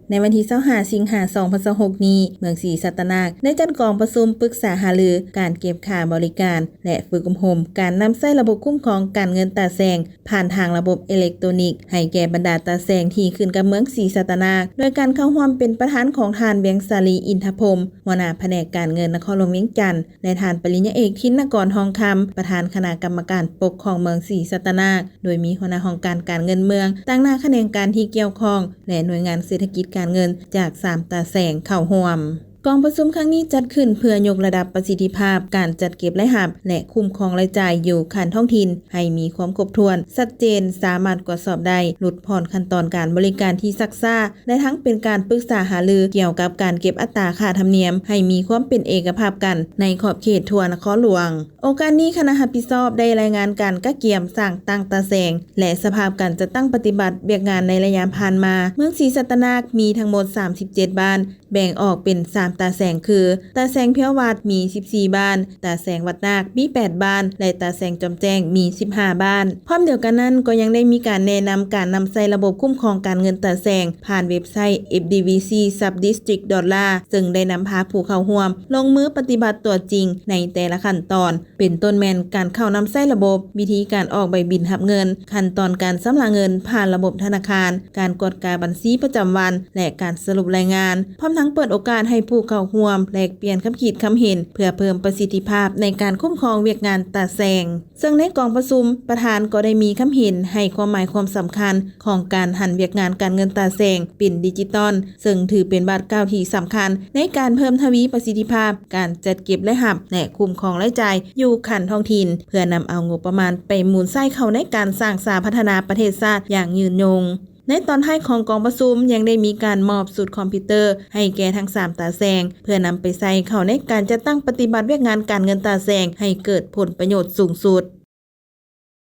ໃນວັນທີຊາວຫ້າ ສິງຫາ ສອງພັນຊາວຫົກນີ້, ເມືອງສີສັດຕະນາກ ໄດ້ຈັດກອງປະຊຸມປຶກສາຫາລືການເກັບຄ່າບໍລິການ ແລະ ຝຶກອົບຮົມການນຳໃຊ້ລະບົບຄຸ້ມຄອງການເງິນຕາແສງ ຜ່ານທາງລະບົບເອເລັກໂຕຣນິກ ໃຫ້ແກ່ບັນດາຕາແສງທີ່ຂຶ້ນກັບເມືອງສີສັດຕະນາກ, ໂດຍການເຂົ້າຮ່ວມເປັນປະທານຂອງທ່ານ ວຽງສາລີ ອິນທະພົມ ຫົວໜ້າພະແນກການເງິນນະຄອນຫຼວງວຽງຈັນ ແລະ ທ່ານປະລິນຍາເອກ ທິນນະກອນ ທອງຄຳ ປະທານຄະນະກຳມະການປົກຄອງເມືອງສີສັດຕະນາກ, ໂດຍມີຫົວໜ້າຫ້ອງການການເງິນເມືອງ, ຕ່າງໜ້າຂະແໜງການທີ່ກ່ຽວຂ້ອງ ແລະ ໜ່ວຍງານເສດຖະກິດການເງິນຈາກສາມຕາແສງເຂົ້າຮ່ວມ. ກອງປະຊຸມຄັ້ງນີ້ຈັດຂຶ້ນເພື່ອຍົກລະດັບປະສິດທິພາບການຈັດເກັບລາຍຮັບ ແລະ ຄຸ້ມຄອງລາຍຈ່າຍຢູ່ຂັ້ນທ້ອງຖິ່ນໃຫ້ມີຄວາມຄົບຖ້ວນ, ຊັດເຈນ, ສາມາດກວດສອບໄດ້, ຫຼຸດຜ່ອນຂັ້ນຕອນການບໍລິການທີ່ຊັກຊ້າ ແລະ ທັງເປັນການປຶກສາຫາລືກ່ຽວກັບການເກັບອັດຕາຄ່າທຳນຽມໃຫ້ມີຄວາມເປັນເອກະພາບກັນໃນຂອບເຂດທົ່ວນະຄອນຫຼວງ. ໂອກາດນີ້, ຄະນະຮັບຜິດຊອບໄດ້ລາຍງານການກະກຽມສ້າງຕັ້ງຕາແສງ ແລະ ສະພາບການຈັດຕັ້ງປະຕິບັດວຽກງານໃນໄລຍະຜ່ານມາ. ເມືອງສີສັດຕະນາກມີທັງໝົດສາມສິບເຈັດບ້ານ, ແບ່ງອອກເປັນສາມຕາແສງຄື ຕາແສງພຽວວັດມີສິບສີ່ບ້ານ, ຕາແສງວັດນາກມີແປດບ້ານ ແລະ ຕາແສງຈອມແຈ້ງມີສິບຫ້າບ້ານ. ພ້ອມດຽວກັນນັ້ນ, ກໍຍັງໄດ້ມີການແນະນຳການນຳໃຊ້ລະບົບຄຸ້ມຄອງການເງິນຕາແສງ ຜ່ານເວັບໄຊ ເອັຟດີວີຊີ Sub District Dollar ເຊິ່ງໄດ້ນຳພາຜູ້ເຂົ້າຮ່ວມລົງມືປະຕິບັດຕົວຈິງໃນແຕ່ລະຂັ້ນຕອນ, ເປັນຕົ້ນແມ່ນການເຂົ້ານຳໃຊ້ລະບົບ, ວິທີການອອກໃບບິນຮັບເງິນ, ຂັ້ນຕອນການຊຳລະເງິນຜ່ານລະບົບທະນາຄານ, ການກວດກາບັນຊີປະຈຳວັນ ແລະ ການສະຫຼຸບລາຍງານ, ພ້ອມທັງເປີດໂອກາດໃຫ້ຜູ້ເຂົ້າຮ່ວມແລກປ່ຽນຄຳຄິດຄຳເຫັນ ເພື່ອເພີ່ມປະສິດທິພາບໃນການຄຸ້ມຄອງວຽກງານຕາແສງ. ເຊິ່ງໃນກອງປະຊຸມ, ປະທານກໍໄດ້ມີຄຳເຫັນໃຫ້ຄວາມໝາຍຄວາມສຳຄັນຂອງການຫັນວຽກງານການເງິນຕາແສງເປັນດິຈິຕອນ, ເຊິ່ງຖືເປັນບາດກ້າວທີ່ສຳຄັນໃນການເພີ່ມທະວີປະສິດທິພາບການຈັດເກັບລາຍຮັບ ແລະ ຄຸ້ມຄອງລາຍຈ່າຍຢູ່ຂັ້ນທ້ອງຖິ່ນ, ເພື່ອນຳເອົາງົບປະມານໄປໝູນໃຊ້ເຂົ້າໃນການສ້າງສາພັດທະນາປະເທດຊາດຢ່າງຍືນຍົງ. ໃນຕອນທ້າຍຂອງກອງປະຊຸມຍັງໄດ້ມີການມອບຊຸດຄອມພິວເຕີໃຫ້ແກ່ທັງສາມຕາແສງ ເພື່ອນຳໄປໃຊ້ເຂົ້າໃນການຈັດຕັ້ງປະຕິບັດວຽກງານການເງິນຕາແສງໃຫ້ເກີດຜົນປະໂຫຍດສູງສຸດ.